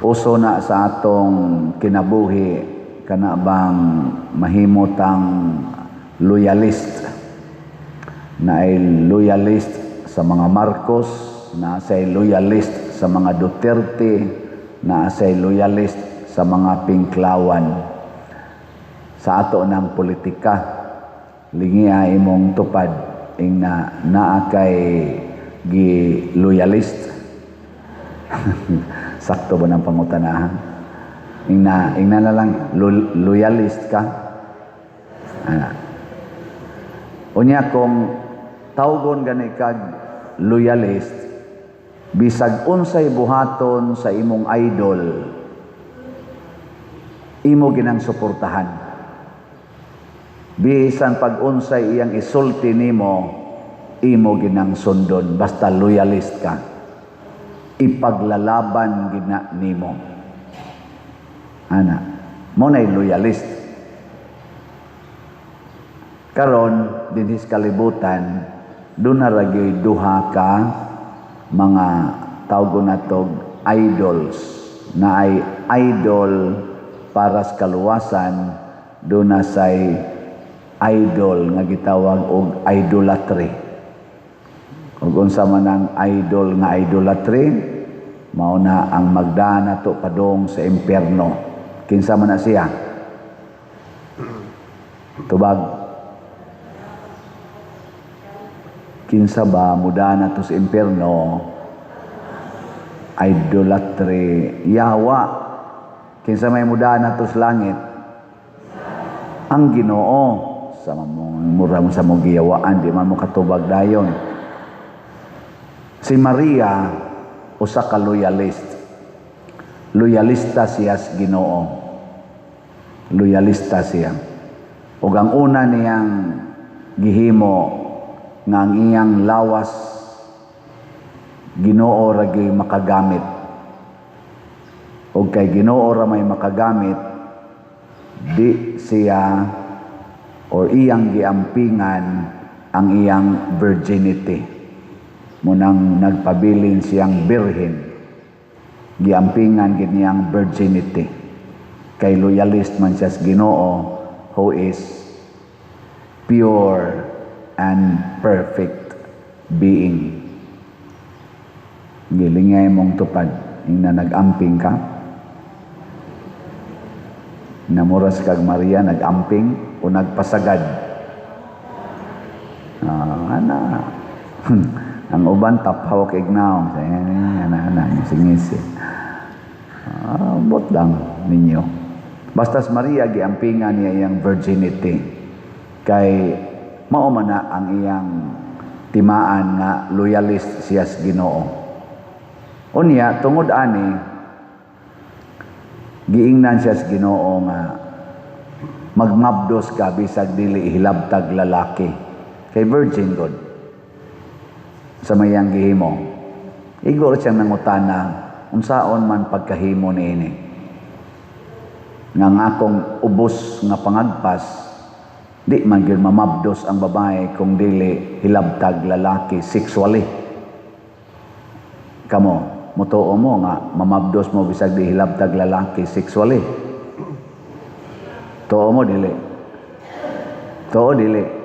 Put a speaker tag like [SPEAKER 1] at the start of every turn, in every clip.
[SPEAKER 1] Uso na sa atong kinabuhi kana bang mahimutang loyalist, na ay loyalist sa mga Marcos, na say loyalist sa mga Duterte, na say loyalist sa mga Pinklawan. Sa ato ng politika, lingia imong tupad ing na naa kay gi loyalist. Sakto ba ng pangutanahan? Ing na na lang loyalist ka. Ana. Unya kung tawgon gani kag loyalist, bisag unsay buhaton sa imong idol, imo ginang suportahan. Bisan pag unsay iyang isulti nimo, imo ginang sundon basta loyalist ka. Ipaglalaban gina nimo. Ana, mo na'y loyalist. Karon dinhi sa kalibutan, duna ra gyud duha ka mga tawgon natog idols, na ay idol para sa kaluwasan, duna say idol nga gitawag og idolatry. Ug unsa man ang idol nga idolatry, mao na ang magdala nato padung sa impyerno. Kinsa man na siya? Tubag. Kinsa ba muda nato sa impyerno? Idolatry. Yawa. Kinsa may muda nato sa langit? Ang Ginoo. Sa mura mo sa mong giyawaan, di man mo katubag dayon. Si Maria usa ka loyalist. Loyalista siya sa Ginoo. Loyalista siya. Ug ang una niyang gihimo nga ang iyang lawas Ginoo ra gyud makagamit. Ug kay Ginoo ra may makagamit, di siya or iyang giampingan ang iyang virginity. Munang nagpabilin siyang birhen, giampingan gid niyang virginity. Kay loyalist man siya sa Ginoo, who is pure and perfect being. Gilingay mong tupad, ing na nag-amping ka. Namuras kag Maria, nag-amping o nagpasagad. Ah, ana. Ang uban taphaw kay ignaw. Ana, ana, singisi. Ah, bot lang ninyo. Basta si Maria giampingan niya iyang virginity. Kay mao man na ang iyang timaan nga loyalist siya sa Ginoo. Unya tungod ani, giingnan siya sa Ginoo nga magmabdos ka bisag dili hilabtag lalaki. Kay virgin god. Sa mayang gihimo. Igor siyang nangutana, unsaon man pagkahimo niini? Nga ang akong ubos nga pangagpas, di man gyud mamabdos ang babae kung dili hilabtag lalaki sexually. Kamo, mutuo mo nga mamabdos mo bisag di hilabtag lalaki sexually? Tuo mo dili? Tuo dili?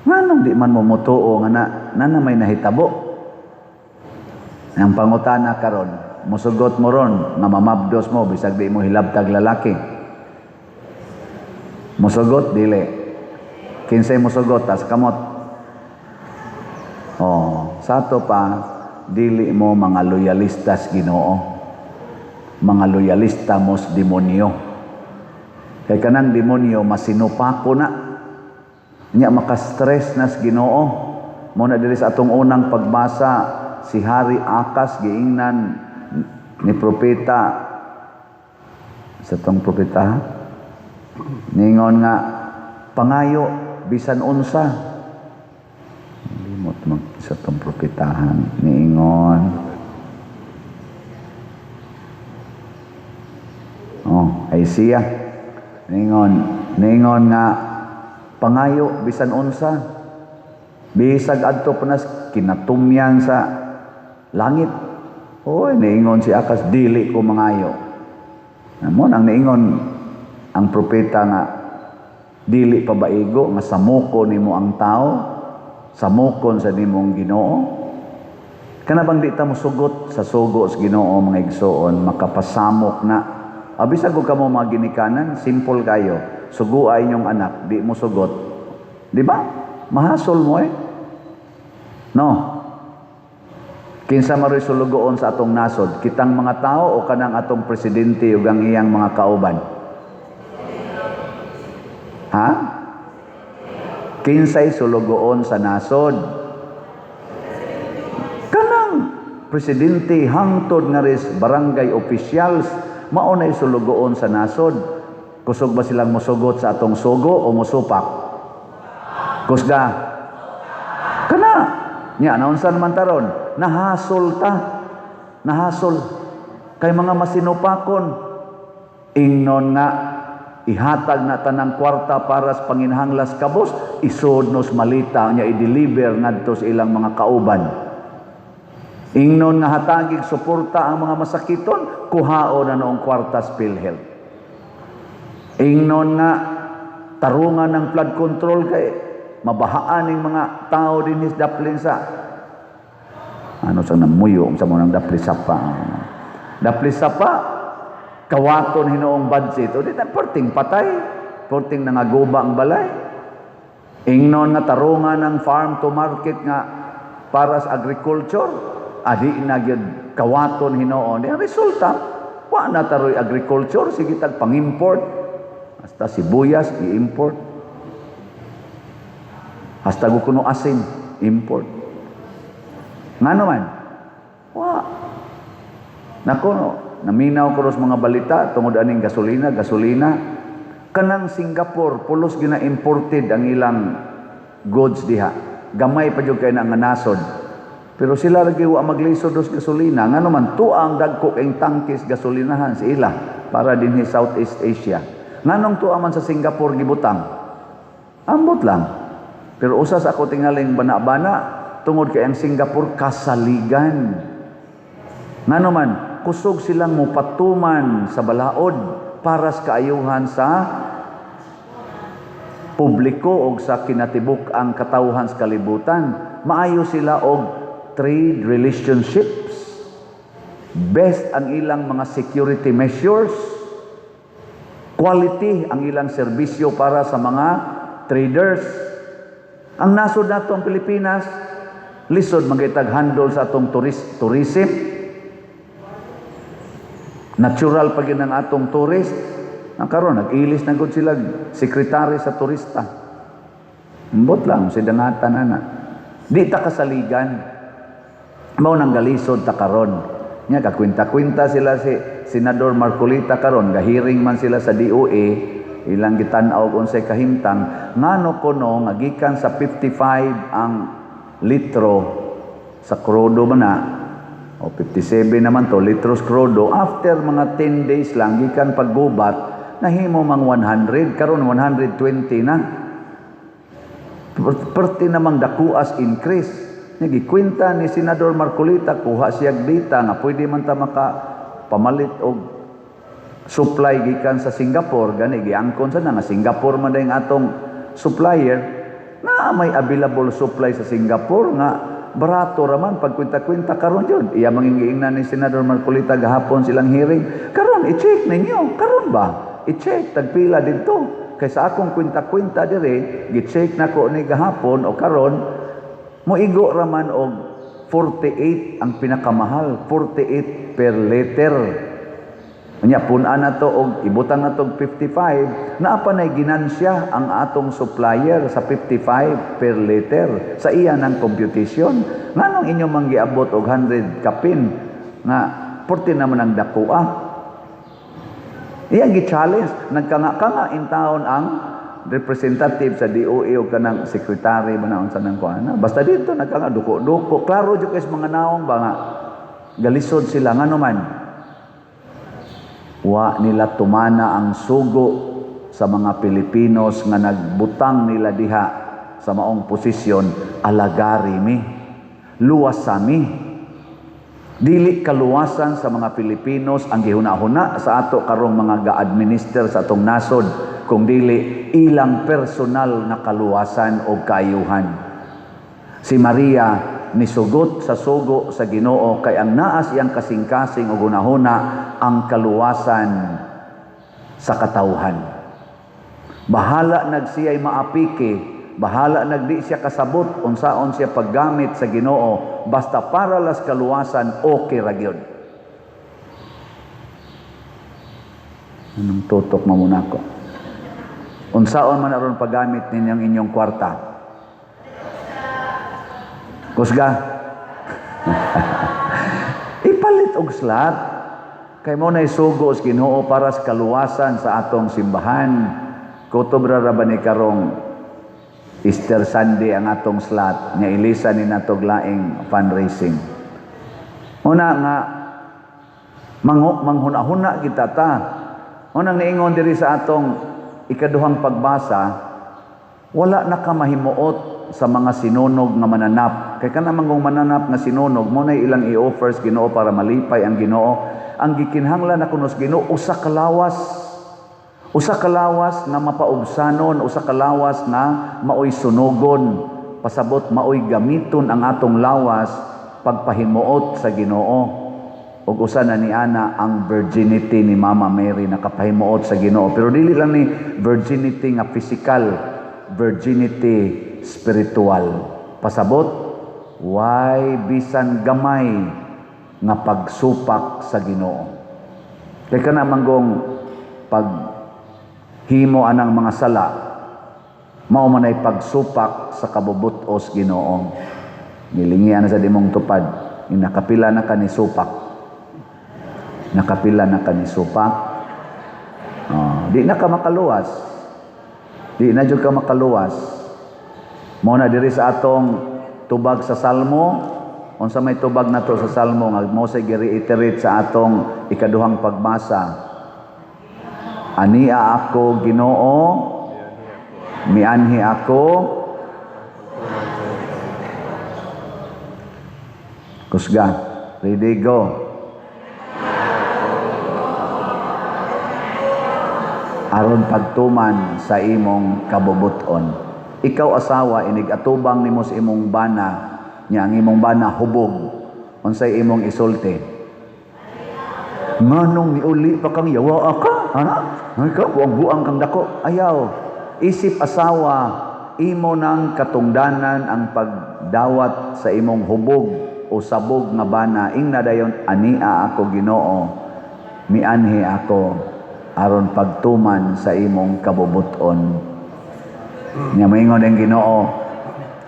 [SPEAKER 1] Nganong di man mo mutuo nga na may nahitabo? Ang pangutana karon, musugot mo ron nga mamabdos mo bisag di mo hilabtag lalaki? Musugot dili? Kinsay musugot? Tas kamot. Oh, sa ato pa, dili mo mga loyalistas Ginoo. Mga loyalista mos demonyo. Kay kanang demonyo masinupako na. Nya maka-stress na sa Ginoo. Mo na diri sa atong unang pagbasa, si Hari Akas giingnan ni propeta, sa atong propeta ningon nga pangayo bisan unsa. Limot man sa atong propetahan niingon. Oh, Isaiah ningon nga pangayo bisan unsa, bisag adto pa nas kinatumyan sa langit, Oy, niingon si Akas, "Dili ko mangayo." Mao nang niingon ang propeta nga dili pa baigo nga samuko nimo ang tao, samukon sa nimong Ginoo. Kana bang di ta mosugot sa sugo sa Ginoo, mga igsoon, makapasamok na. Bisag og kamo mga ginikanan, simple kayo. Sugua inyong anak, di mo sugot. Di ba? Mahasol mo eh. No. Kinsa maroy sulugoon sa atong nasod? Kitang mga tao o kanang atong presidente ug ang iyang mga kauban? Ha? Kinsay sulugoon sa nasod? Kanang presidente hangtod nga ris barangay officials, mao nay sulugoon sa nasod. Kusog ba silang mosugot sa atong sugo o mosupak? Kusga. Kana. Nya, naunsa naman taron? Nahasol ta. Nahasol. Kay mga masinupakon. Ingnon nga ihatag na tanang kwarta para sa panginhanglas kabos, isod nos malita nya i-deliver ngadto sa ilang mga kauban. Ingnon nga hatagig suporta ang mga masakiton, kuhao na noong kwarta sa PhilHealth. Ingnon nga tarungan ng flood control kay mabahaan ning mga tao dinhi sa daplin sa ano sa namuyo sa mo ng dapli sapa. Dapli sapa kawaton hinuong budget o di na perting patay, perting nangaguba ang balay. Ingnon nga tarungan ng farm to market nga para sa agriculture, adi na gyud kawaton hinuon. Di ang resulta, wa na taroy agriculture, sige tag pang-import. Hasta sibuyas i-import. Hasta kuno asin, import. Ngano man? Wa. Nako, no, naminaw ko ros mga balita tungod aning gasolina, gasolina. Kanang Singapore, pulos gina imported ang ilang goods diha. Gamay pa jud kay na nga nasod. Pero sila lagi wa maglisod dos gasolina. Ngano man, tuang dagko kayong tangkis gasolinahan sa ila para dinhi Southeast Asia. Nganong tuwa man sa Singapore gibutang? Ambot lang. Pero usas ako tingaling bana-bana tungod kay ang Singapore kasaligan. Ngano man, kusog silang mupatuman sa balaod para sa kaayuhan sa publiko og sa kinatibuk ang katawhan sa kalibutan. Maayo sila og trade relationships. Best ang ilang mga security measures. Quality ang ilang serbisyo para sa mga traders. Ang nasod nato ang Pilipinas, lisod magitag handle sa atong tourism. Natural pa gyud ang atong tourist. Ang karon nag-ilis na gud sila sekretary sa turista. Ambot lang si dangatan ana. Di ta kasaligan. Mao nang galisod ta karon. Nya kakwenta-kwenta sila si Senador Marcoleta karon, gahiring man sila sa DOE, ilang gitan-aw kung unsay kahimtang ngano kuno nga gikan sa 55 ang litro sa krudo man na o 57 naman to litros krudo, after mga 10 days lang gikan paggubat, nahimo mang 100, karon 120 na. Perti namang dakuas increase. Nya gikwenta ni Senador Marcoleta, kuha siya data nga pwede man ta maka pamalit og supply gikan sa Singapore. Gani giangkon sa na nga Singapore man dayong atong supplier na may available supply sa Singapore nga barato raman pagkwenta-kwenta karon jud. Iya manging giingnan ni Senador Marcoleta gahapon silang hearing. Karon i-check ninyo, karon ba i-check tagpila didto, kay sa akong kwenta-kwenta dire, gi-check nako ni gahapon o karon, moigo raman og 48 ang pinakamahal, 48 per liter. Nya pun-an na to og ibutang na to og 55, naa pa nay ginansya ang atong supplier sa 55 per liter sa iya ng computation. Nganong inyo mang giabot og 100 kapin nga porti naman ang dakoa? Iya gi-challenge, nagkanga-kanga in taon ang representative sa DOE o kanang secretary ba na unsa nang kuan. Basta dito nagkanga duko-duko. Klaro jud kay sa mga naong ba nga galisod sila. Ngano man, wa nila tumana ang sugo sa mga Pilipinos nga nagbutang nila diha sa maong posisyon, alagari mi, luwas mi. Dili kaluwasan sa mga Pilipinos ang gihuna-huna sa ato karong mga ga-administer sa atong nasod, kung dili ilang personal nga kaluwasan o kaayuhan. Si Maria nisugot sa sugo sa Ginoo kay ang naas iyang kasing-kasing o hunahuna ang kaluwasan sa katawhan. Bahala nagsiya'y maapiki, bahala nagdi siya kasabot unsaon siya paggamit sa Ginoo, basta para las kaluwasan, okay ra gyud. Anong tutok mo muna ko? Unsaon man aron paggamit ninyong inyong kwarta? Kusga. Ipalit og slot. Kay mo na isugo sa Ginoo para sa kaluwasan sa atong simbahan. Kutob ra ba ni karong Easter Sunday ang atong slot nga ilisa ni natog laing fundraising. Una nga manghuna-huna kita ta. Unang niingon diri sa atong ikaduhang pagbasa, wala na ka mahimuot sa mga sinunog nga mananap. Kay kana manggong mananap nga sinunog, mo na ilang i-offer sa Ginoo para malipay ang Ginoo. Ang gikinahanglan na kuno sa Ginoo usa ka lawas. Usa ka lawas nga mapaubsanon, usa ka lawas nga maoy sunugon. Pasabot maoy gamiton ang atong lawas pagpahimuot sa Ginoo. Ug usa na ni ana ang virginity ni Mama Mary, nakapahimuot sa Ginoo. Pero dili lang ni virginity nga physical, virginity spiritual. Pasabot, why bisan gamay nga pagsupak sa Ginoo. Kay kana manggong pag himo anang mga sala, mao man ay pagsupak sa kabubut-os Ginoo. Nilingian na sa dimong tupad, nakapila na ka ni supak. Nakapila na ka ni supak. Oh, di na ka makaluwas. Di na jud ka makaluwas. Mao na diri sa atong tubag sa Salmo, unsa may tubag nato sa Salmo nga mo sa gi-reiterate sa atong ikaduhang pagbasa. Ania ako Ginoo, mianhi ako. Kusga, ready go. Aron pagtuman sa imong kabubuton. Ikaw asawa, inig atubang nimo sa imong bana, nya ang imong bana hubog. Unsay imong isulti? Nganong niuli pa kang yawa ka? Ana? Ikaw buang-buang kang dako. Ayaw. Isip asawa, imo nang katungdanan ang pagdawat sa imong hubog o sabog nga bana. Ingna dayon, ania ako Ginoo, mianhi ako aron pagtuman sa imong kabubuton. Nya moingon ang Ginoo,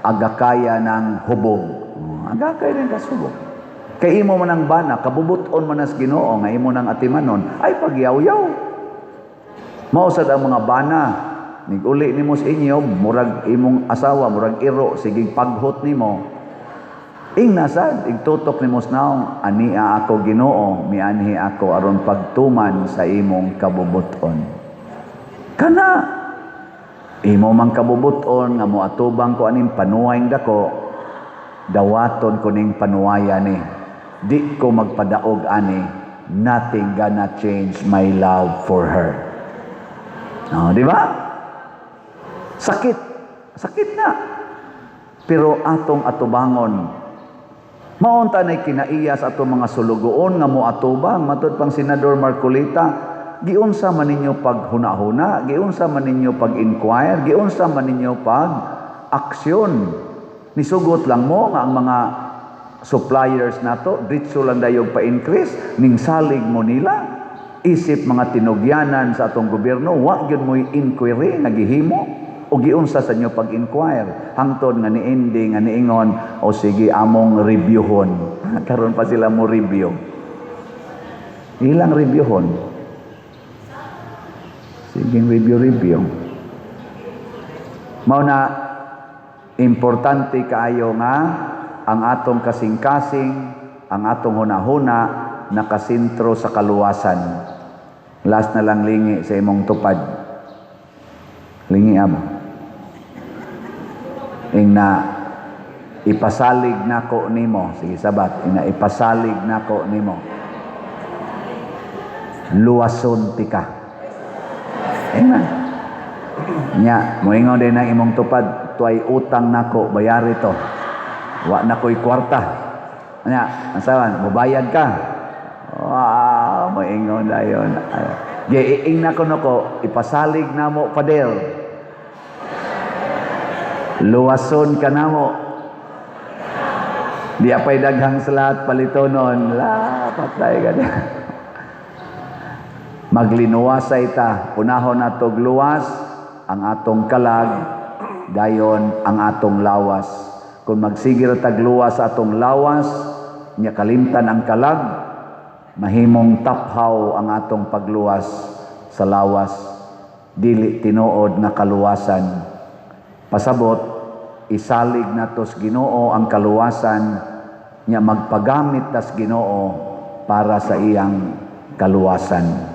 [SPEAKER 1] agakaya ng hubog. Agakaya ng kasubog. Kay imo man ang bana, kabubuton man as Ginoo nga imo nang atimanon, ay pagyaw-yaw. Mao sad ang mga bana, nig-uli nimo sa inyo, murag imong asawa, murag iro, sige paghot nimo. Ingna sad, igtutok nimo sa naong, ania ako Ginoo, mianhi ako aron pagtuman sa imong kabubuton. Kana imo mang kabubuton nga moatubang ko aning panuwayng dako, dawaton ko ning panuwaya ni. Di ko magpadaog ani, nothing gonna change my love for her. Oh, di ba? Sakit. Sakit na. Pero atong atubangon. Maunta na'y kinaiya sa atong mga sulugoon nga moatubang. Matud pang Senador Marcoleta, giunsa man ninyo paghuna-huna, giunsa man ninyo pag-inquire, giunsa man ninyo pag-aksyon. Nisugot lang mo nga ang mga suppliers nato, diretso lang dayog pa-increase, ning salig mo nila. Isip mga tinugyanan sa atong gobyerno, wa gyud mo'y inquiry nga gihimo o giunsa sa inyo pag-inquire. Hangtod nga niindi nga niingon, o sige among reviewhon. Karon pa sila mo review. Ilang reviewhon? Sige review-review. Mao na importante kaayo nga ang atong kasing-kasing, ang atong hunahuna nakasentro sa kaluwasan. Last na lang lingi sa imong tupad. Lingi amo. Ingna Ipasalig nako nimo. Sige, sabat. Ina, ipasalig nako nimo. Luwason tika. Amen. Nya, moingon din ang imong tupad, tuay utang nako, bayari to. Wa na ko'y kwarta. Nya, asawan, mubayad ka. Wow, moingon dayon. Giing na ko nako, ipasalig namo, Pader. Luwason ka namo. Di apay daghang salat palitonon. La, patay ka na. Maglinuwasay ta. Unahon natog luwas ang atong kalag, dayon ang atong lawas. Kung magsigir tag luwas sa atong lawas, nya kalimtan ang kalag, mahimong taphaw ang atong pagluwas sa lawas, dili tinuod nga kaluwasan. Pasabot, isalig natos Ginoo ang kaluwasan, nya magpagamit tas Ginoo para sa iyang kaluwasan.